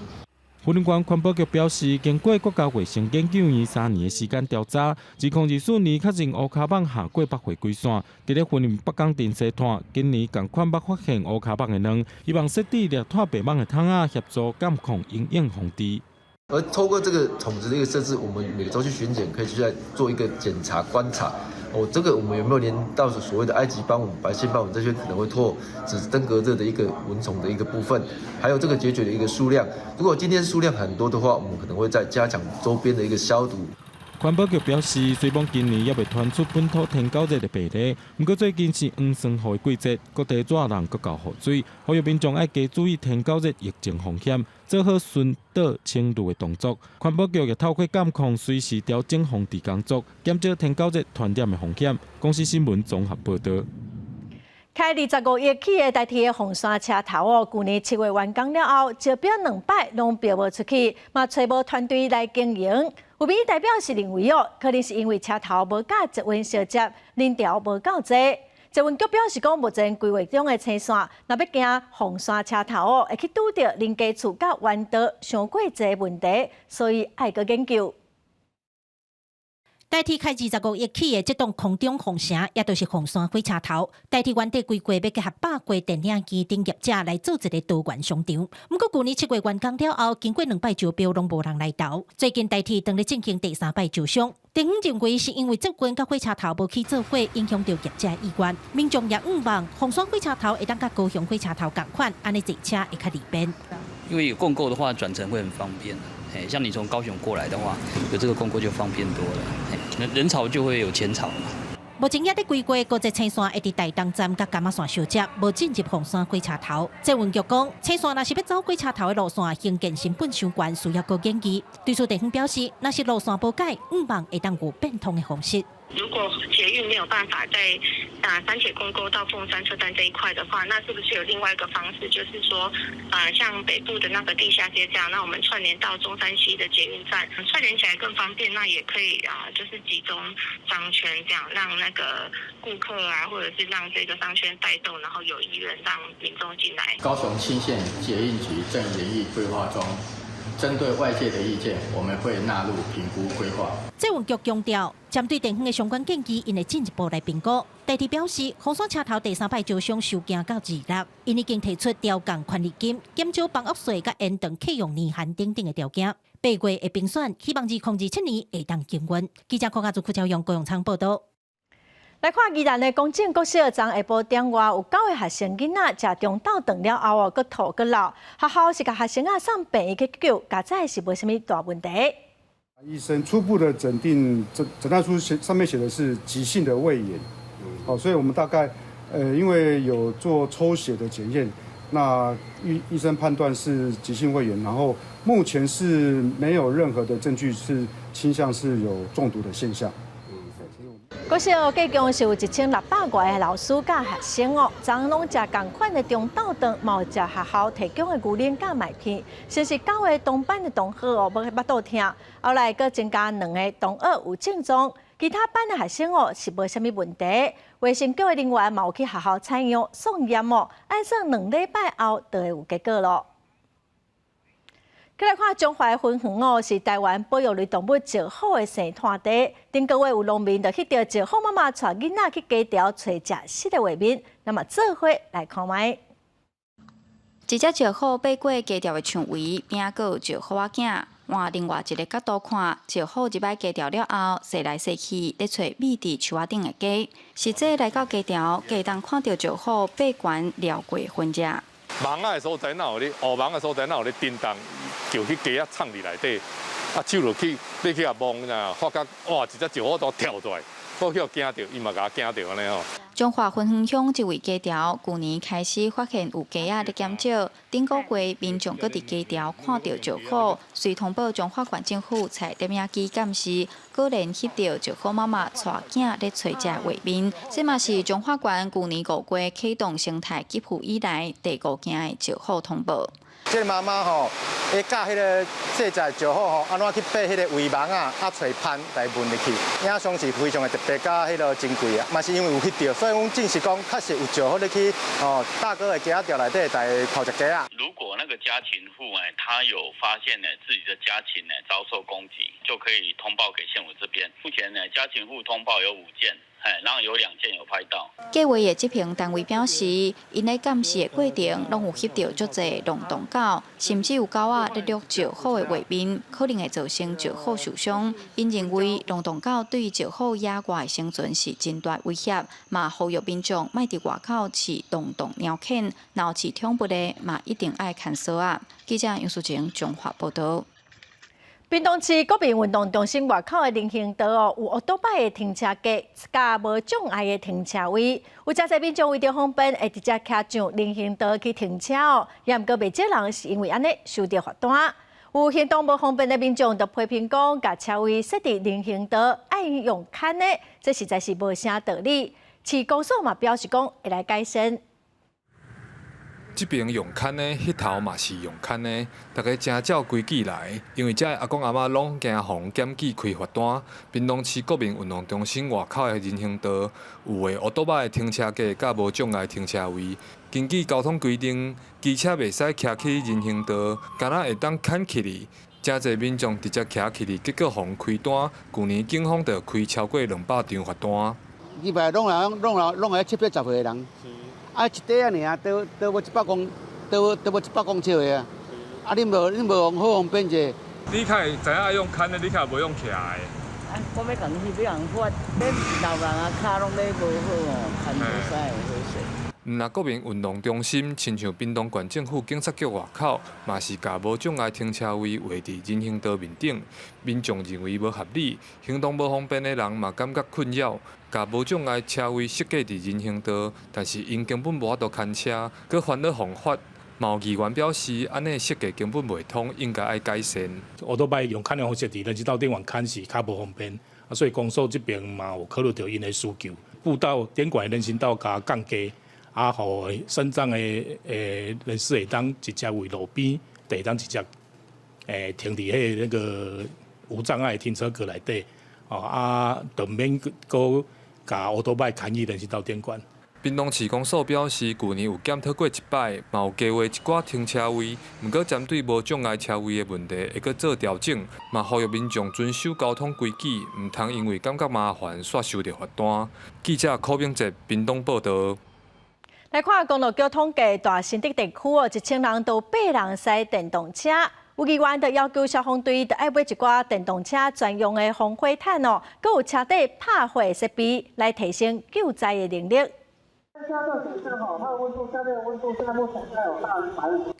雲林縣環保局表示，經過國家衛生研究院3年的時間調查，2024年確認烏跤蠓下過北回歸線，佇咧雲林北港鎮西炭，今年仝款捌發現烏跤蠓的卵，希望設置掠炭白蠓的桶仔，協助監控營養防治。而透過這個桶子的一個設置，我們每週去巡檢，可以去在做一個檢查觀察。哦，這個我們有沒有連到所謂的埃及斑蚊、白線斑蚊這些可能會拓指登革熱的一個蚊蟲的一個部分，還有這個孑孓的一個數量。如果今天數量很多的話，我們可能會再加強周邊的一個消毒。環保局表示，雖罔今年猶未傳出本土天狗熱的病例，毋過最近是黃酸雨的季節，各地熱人閣厚雨水，呼籲民眾愛加注意天狗熱疫情風險，做好巡倒清濾的動作。環保局也透過監控，隨時調整防治工作，減少天狗熱傳染的風險。公視新聞綜合報導。開25億起的台鐵鳳山車頭哦，舊年7月完工了後，招標兩擺攏標無出去，嘛揣無團隊來經營。有民意代表是認為哦，可能是因為車頭無佮捷運相接，人潮無夠濟。捷運局表示講，目前規劃中的青線，若欲經鳳山車頭哦，會去拄著林家厝佮彎道傷過濟問題，所以愛閣研究。台鐵開25億起的這棟空中鳳城，也就是鳳山火車頭。台鐵原底規劃欲結合百貨電影機等業者來做一个多元商場。毋過舊年7月完工了後，經過兩擺招標，攏無人來投。最近台鐵正咧進行第三擺招商，地方認為是因為捷運佮火車頭無起做伙，影響著業者意願。民眾也向望鳳山火車頭會當佮高雄火車頭仝款，按呢坐車會較利便。因為有共構的話，轉乘會很方便。像你從高雄過來的話，有這個共構就方便多了。人潮就會有錢潮嘛。目前也佇規劃高捷青線會佇台東站佮柑仔線相接，無進入鳳山火車頭。捷運局講，青線若是欲走火車頭的路線，興建成本傷懸，需要閣研議。對此地方表示，若是路線無改，向望會當有變通的方式。如果捷運沒有辦法在三鐵共構到鳳山車站這一塊的話，那是不是有另外一個方式，就是說，像北部的那個地下街這樣，那我們串聯到中山西的捷運站，串聯起來更方便，那也可以啊，就是集中商圈這樣，讓那個顧客啊，或者是讓這個商圈帶動，然後有意願讓民眾進來。高雄青線捷運局正研議規劃中。針對外界的意見，我們會納入評估規劃。捷運局強調，針對地方的相關建議，𪜶會進一步來評估。台鐵表示，鳳山車頭第三擺招商收驚到26，𪜶已經提出調降權利金、減少房屋稅佮延長契約年限等等的條件。8月會評選，希望2027年會當營運。記者柯家祖、柯昭陽、高永昌報導。來看宜蘭的公正國小，昨下晡點外有九个學生囡仔食中晝頓了後哦，閣吐閣漏，學校是共學生仔送病院去急救，佳哉是無啥物大問題。醫生初步的診定診斷書寫上面寫的是急性的胃炎，好，所以我們大概，因為有做抽血的檢驗，那醫生判斷是急性胃炎，然後目前是沒有任何的證據是傾向是有中毒的現象。國小計共是有1600外个老師佮學生哦，昨攏食仝款的中晝頓，嘛有食學校提供的牛奶佮麥片。先是九个同班的同學哦，無腹肚疼，後來閣增加兩个同學有症狀，其他班的學生哦是無啥物問題。衛生局的人員嘛有去學校採樣送驗哦，按算2禮拜後就會有結果囉。閣來看彰化芬園哦，是台灣保育類動物石虎的生湠地。頂個月有農民就翕著石虎媽媽帶囡仔去溪潮揣食食的畫面，咱嘛做伙來看覓。一隻石虎爬過溪潮的牆圍，邊仔閣有石虎仔囝。換另外一个角度看，石虎入來溪潮了後，踅來踅去，咧揣覕佇樹仔頂的雞。實際來到溪潮，會當看著石虎爬懸掠過痕跡。網仔的所在若有咧烏網的所在，若有咧震動，就彼雞仔藏佇內底，啊手落去，欲去共摸，發覺哇，一隻石虎都跳出來，閣去予驚著，伊嘛共驚著按呢吼。彰化芬園鄉這位雞巢，舊年開始發現有雞仔咧減少，頂個月民眾閣佇雞巢看著石虎，隨通報彰化縣政府，採攝影機監視，果然翕著石虎媽媽帶囝咧揣這畫面。這嘛是彰化縣舊年5月啟動生態給付以來第五件的石虎通報。這個媽媽吼，會教彼个細隻石虎吼，按怎去爬彼个圍網仔，啊揣攀來問入去，影像是非常的特別，佮彼个珍貴啊。嘛是因為有翕著，所以阮證實講確實有石虎咧去吼大哥的雞仔巢內底來偷食雞仔。如果那個家禽戶哎，他有發現呢自己的家禽呢遭受攻擊，就可以通報給縣府這邊。目前呢家禽戶通報有5件。然後有2件有拍到。計畫的執行單位表示，𪜶咧監視的過程，攏有翕著足濟浪蕩狗，甚至有狗仔咧掠石虎的畫面，可能會造成石虎受傷。𪜶認為浪蕩狗對石虎野外的生存是真大威脅，嘛呼籲民眾莫佇外口飼浪蕩貓犬，若有飼寵物的嘛一定愛牽索仔。記者楊淑晴彰化報導。屏東市國民運動中心外口的人行道哦，有烏多擺的停車格，佮無障礙的停車位。有誠濟民眾為著方便，會直接騎上人行道去停車哦。也毋過袂少人是因為按呢收著罰單。有行動無方便的民眾就批評講，共車位設佇人行道，愛用牽的，這實在是無啥道理。市公所嘛表示講會來改善。這邊用牽的，彼頭嘛是用牽的，逐家誠照規矩來，因為遮的阿公阿嬤攏驚予人檢舉開罰單。屏東市國民運動中心外口的人行道有的烏多擺的停車格，佮無障礙停車位。根據交通規定，機車袂使騎去人行道，敢若會當牽起去。誠濟民眾直接騎起去，結果予人開單。舊年警方就開超過200張罰單。伊排攏來攏來攏來七八十歲的人。啊，一塊仔爾，倒倒無100公，倒倒無100公尺的啊！啊，你無好方便者。你較會知影用牽的，你較無用騎的。啊，我欲共翕，欲共發，恁老人啊，跤攏咧無好哦，牽袂使會好勢。毋若國民運動中心，親像屏東縣政府警察局外口，嘛是共無障礙停車位畫佇人行道面頂，民眾認為無合理，行動無方便的人嘛感覺困擾。共無障礙車位設計佇人行道，但是𪜶根本無法度牽車，閣煩惱予罰。嘛有議員表示，按呢設計根本袂通，應該愛改善。烏多擺用牽的方式佇人行道頂懸牽是較無方便，啊，所以公所這邊嘛有考慮著𪜶的需求，步道頂懸人行道共降低，啊，予身障的人士會當直接佇路邊，會當直接停佇彼個那個無障礙停車格內底，哦啊，就毋免閣共烏多擺牽去人行道頂懸。屏東市公所表示，舊年有檢討過一擺，嘛有加劃一寡停車位，毋過針對無障礙車位的問題，會閣做調整，嘛呼籲民眾遵守交通規矩，毋通因為感覺麻煩，煞收著罰單。記者柯炳哲屏東報導。來看公路局統計，大新竹地區哦，1000人就八人駛電動車。有議員就要求消防隊著愛買一寡電動車專用的防火毯哦，閣有車底拍火設備來提升救災的能力。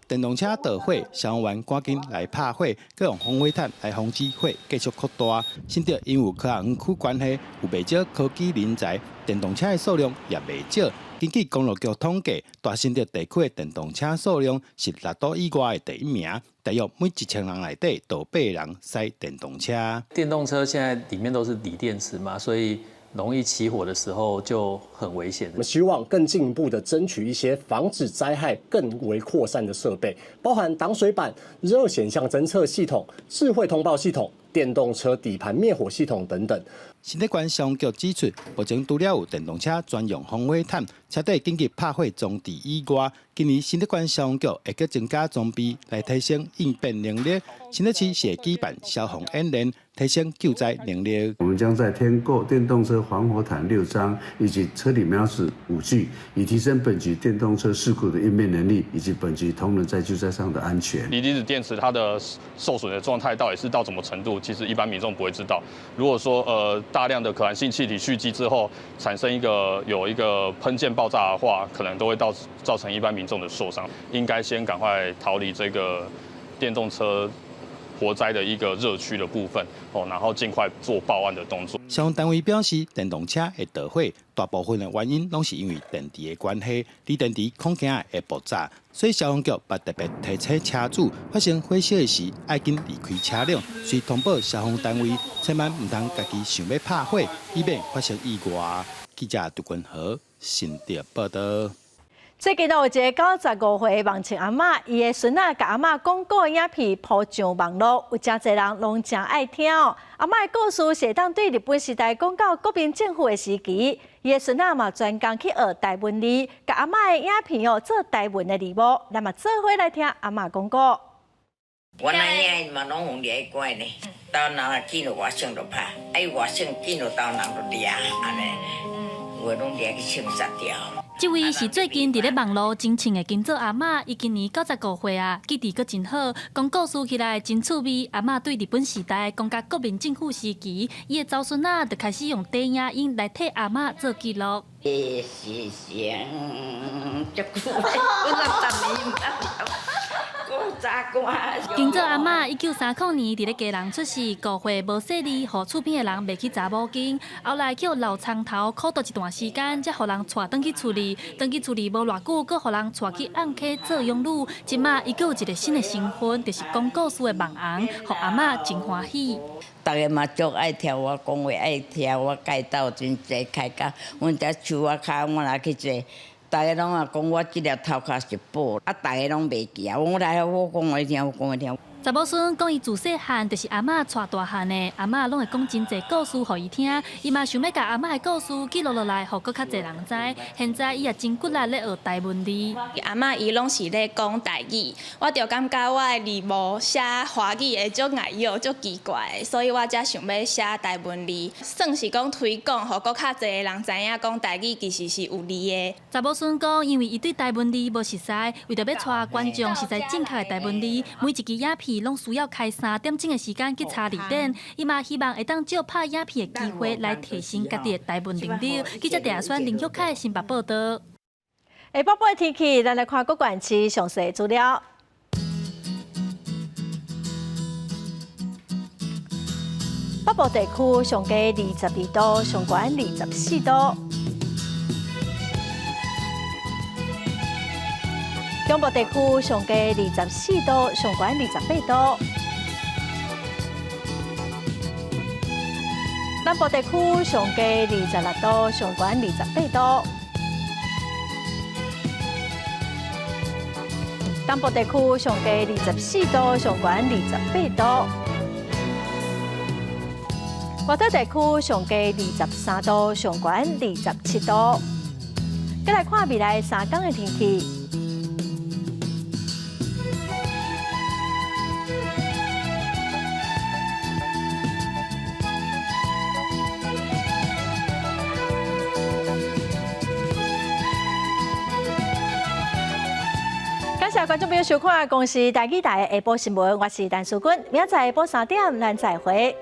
電動車著火，消防員趕緊來拍火，閣用防火毯來防止火繼續擴大。新竹因有科學園區關係，有袂少科技人才，電動車的數量也袂少。根據公路局統計，大新竹地區的電動車數量是六都以外的第一名，大約每1000人內底就八人駛電動車。電動車現在裡面都是鋰電池嘛，所以容易起火的時候就很危險。我們希望更進一步的爭取一些防止災害更為擴散的設備，包含擋水板、熱顯像偵測系統、智慧通報系統、電動車底盤滅火系統等等。新竹縣消防局指出，目前除了有電動車專用防火毯、車底緊急拍火裝置以外，今年新竹縣消防局會閣增加裝備來提升應變能力。新竹市是會舉辦消防演練，提升救災能力。我們將再添購電動車防火毯6張，以及車底標識5具，以提升本局電動車事故的應變能力，以及本局同仁在救災上的安全。鋰離子電池它的受損的狀態到底是到什麼程度？其實一般民眾不會知道。如果說大量的可燃性氣體蓄積之後，產生一個有一個噴濺爆炸的話，可能都會造成一般民眾的受傷。應該先趕快逃離這個電動車火災的一個熱區的部分，哦，然後盡快做報案的動作。消防單位表示，電動車會著火，大部分的原因攏是因為電池的關係，鋰電池恐驚會爆炸，所以消防局嘛特別提醒車主，發生火燒的時，愛緊離開車輛，隨通報消防單位，千萬毋通家己想欲拍火，以免發生意外。記者杜君和新竹報導。最近有一个95歲的忘情阿嬤，伊的孫仔共阿嬤講古的影片鋪上網路，有誠濟人攏誠愛聽哦。阿嬤的故事是會當對日本時代講到國民政府的時期，伊的孫仔嘛專工去學台文字，共阿嬤的影片哦做台文的字幕，咱嘛做伙來聽阿嬤講古。我那影嘛攏予掠過呢，兜人見著外省就拍，啊外省見著兜人就掠，按呢，有的攏掠去槍殺掉。這位是最近佇咧網路真衝的金做阿嬤，伊今年95歲啊，記憶閣真好，講故事起來真趣味。阿嬤對日本時代講甲國民政府時期，伊的查某孫仔就開始用短影音來替阿嬤做記錄。是上足久，我十年金做阿嬤1930年佇咧基隆出世，5歲無細膩，予厝邊的人賣去查某間，後來去予老蔥頭苦毒一段時間，才予人帶轉去厝裡。轉去厝裡無偌久，閣予人帶去暗溪做養女。這馬伊閣有一个新的身份，就是講故事的網紅，予阿嬤真歡喜。逐个嘛足愛聽我講話，愛聽我介紹真濟開講。阮佇樹仔跤，我若去坐。逐个攏啊講我這粒頭殼是寶，啊，逐个攏袂記啊。我來，我講予你聽，我講予你聽。查某孫講伊自細漢就是阿嬤帶大漢的，阿嬤攏會講真濟故事予伊聽，伊嘛想欲共阿嬤的故事記錄落來，予閣較濟人知。現在伊也真骨力咧學台文字。阿嬤伊攏是咧講台語，我就感覺我的字幕寫華語會足礙用、足奇怪的，所以我才想欲寫台文字，算是講推廣，予閣較濟人知影講台語其實是有字的。查某孫講，因為伊對台文字無熟似，為著欲帶觀眾熟似正確的台文字，每一支影片攏需要開3點鐘的時間去查字典。伊嘛希望會當藉拍影片的機會來提升家己的台文能力。記者鄭選林玉凱新北報導。下晡的天氣，咱來看各縣市詳細資料。北部地區上低22度，上懸24度。中部地區上低24度，上懸28度。南部地區上低26度，上懸28度。東部地區上低24度，上懸28度。外島地區上低23度，上懸27度。再來看未來3天的天氣。感謝觀眾朋友收看《公視台語台》下晡新聞，我是陳淑君，明仔載下晡3點，咱再會。